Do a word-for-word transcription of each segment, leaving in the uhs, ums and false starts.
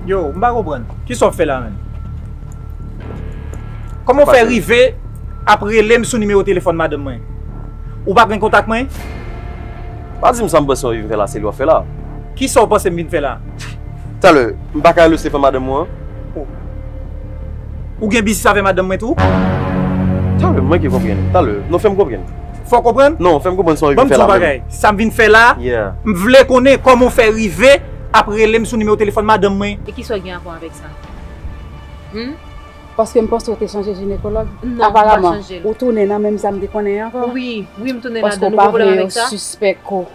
Yo, m pa konprann. Kisa w ap fè la menm? Kòman w fè rive ap rele m sou nimewo telefòn madanm mwen? Ou pa gen kontak mwen? Pa di m sa m panse w vin fè la, se li w ap fè la. Kisa w panse m vin fè la? Talè, m pa ka rele w sou telefòn madanm mwen an? Oh. Ou gen biznis avè madanm mwen tou? Talè, m manke konprann. Talè, non, fè m konprann. Fò w konprann? Non, fè m konprann sa w vin fè la menm. Ban m di w yon bagay. Sa m vin fè la, yeah, m vle konnen kòman w fè rive ap rele m sou nimewo telefòn madanm mwen. E kisa w gen a fè avèk sa? Hmm? Paske m panse w te chanje jinekològ. Non, m pa chanje l. Aparaman, ou tounen nan menm sa m te konnen an ankò. Wi, wi, m tounen ladan l. Ou konprann avèk sa? Paske w pa vle yo sispèk ou.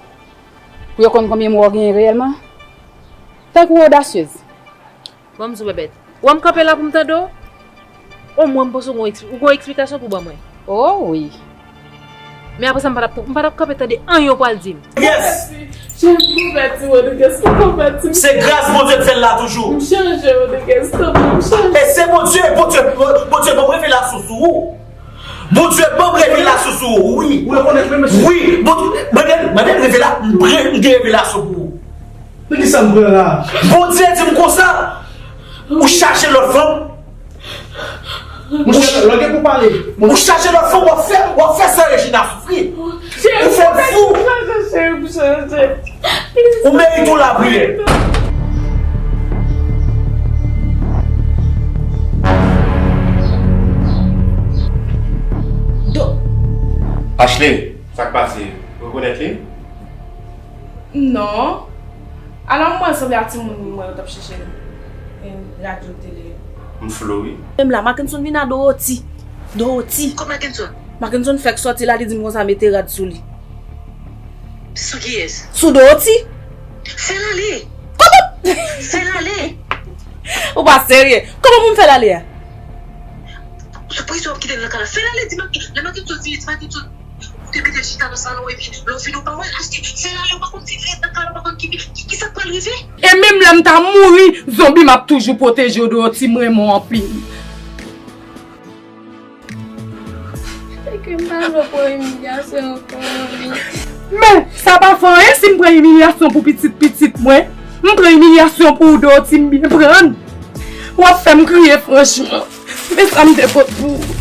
Pou yo konn konbyen mwa w genyen reyèlman? Tankou w odasyez. Ban m di w, Bèbèt. Ou wè m kanpe la pou m tande w? Omwen m panse w gon ekspli-, ou gon eksplikasyon pou ban mwen. Oh, wi. Men apre sa, m pa t ap, m pa t ap kanpe tande anyen w pral di m. Yes! Cheri, m konvèti, Rodriguez, m konvèti. Se gras Bondye k fè l la toujou. M chanje, Rodriguez, tanpri, m chanje. E se Bondye, Bondye, Bondye ban m revelasyon sou ou. Bondye ban m revelasyon sou ou, wi. Ou rekonèt menm, mesye? Wi, Bondye, mande, mande revela-, m pre-, m gen revelasyon pou ou. Men kisa m pran la? Bondye di m konsa, ou chache lòt fanm. Monchè, lòt gen pou pale. Ou chache lòt fanm, w ap fè, w ap fè sè Regina soufri. Ou fè fou. Ou merite yon lapriyè. Do- Ashley, sa k pase? Ou rekonèt li? Non. Alò, mwen sanble ak timoun mwen yo t ap chèche radyo tele yo. M flou, wi. Menm la, Mackenson vin a Dorothy. Dorothy. Kòman Mackenson? Mackenson fèk sòti la, li di m konsa mete rad sou li. Sou kiyès? Sou Dorothy. Fè l ale. Kòman? Fè l ale. Ou pa serye. Kòman pou m fè l ale a? Sou presyon w ap kite l nan kay la. Fè l ale, di Mackenson, di Mackenson, di Mackenson. Ou te mete l chita nan salon epi lè w vini w pa wè l, Ashley, fè l ale, ou pa konn si l ret nan kay la, ou pa konn ki, ki, ki sa k pral rive. E menm lè m ta mouri, zonbi m ap toujou pwoteje w, Dorothy, m renmen w anpil. Se ke m pa vle w pran imilyasyon ankò, manmi. Men, sa pa fè anyen si m pran imilyasyon pou pitit pitit mwen. M pran imilyasyon pou ou, Dorothy, m byen pran. W ap fè m kriye franchman. Men sa m te pot pou ou.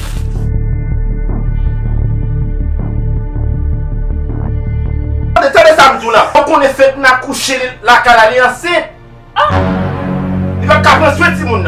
Tande, tande sa m di w la. Ou konnen fèk n akouche lakay la, li ansent. Li p ap ka pran swen timoun nan.